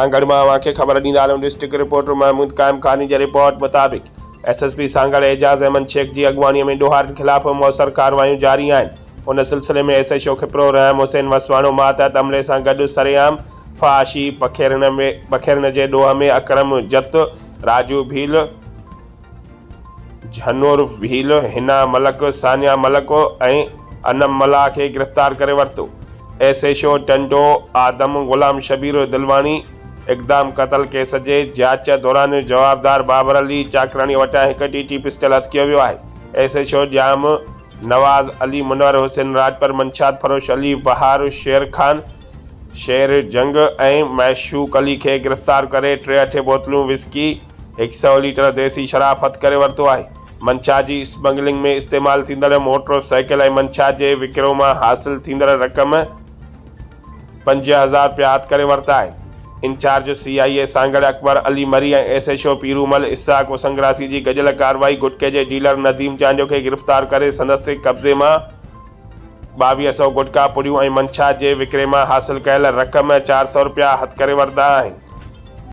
سانگهڙ مان اوهان کي خبر ڏيندا هلون ڊسٽرڪٽ رپورٽر محمود قائم خاني جي رپورٽ مطابق S S P Sanghar Ejaz Ahmed Shaikh جي اڳواڻي ۾ ڏوهارين خلاف موثر ڪارروايون جاري آهن ان سلسلي ۾ S H O Khipro Rahim Hussain Waswano ماتحت عملي سان گڏ سرعام فحاشي پکيڙڻ جي ڏوهه ۾ اڪرم جت، راجو ڀيل، جهنور ڀيل، حنا ملڪ، ثانيه ملڪ ۽ انم ملاح کي گرفتار ڪري ورتو. S H O Tando Adam Ghulam Shabbir Dilwani اقدام قتل ڪيس جي جاچ دوران جوابدار بابر علي چاڪراڻي وٽان هڪ ٽي ٽي پسٽل هٿ ڪيو ويو آهي. S H O Jam Nawaz Ali Munawar Hussain Rajpar منشيات فروش علي بهار شير خان شير جنگ ۽ معشوق علي کي گرفتار ڪري 63 بوتلون وسڪي، هڪ سئو ليٽر ديسي شراب هٿ ڪري ورتو آهي. منشيات جي اسمگلنگ ۾ استعمال ٿيندڙ موٽر سائيڪل ۽ منشيات جي وڪرو مان حاصل ٿيندڙ رقم 5000 رپيا هٿ ڪري ورتا آهن. Incharge C I A Sanghar Akbar Ali Marri ۽ S H O Piromal Ishaq Sangrasi جي گڏيل ڪارروائي گٽڪي جي ڊيلر نديم چانڊيو کي گرفتار ڪري سندس قبضي مان 22 سئو گٽڪا پڙيون ۽ منشيات جي وڪري مان حاصل ڪيل رقم 400 رپيا هٿ ڪري ورتا آهن.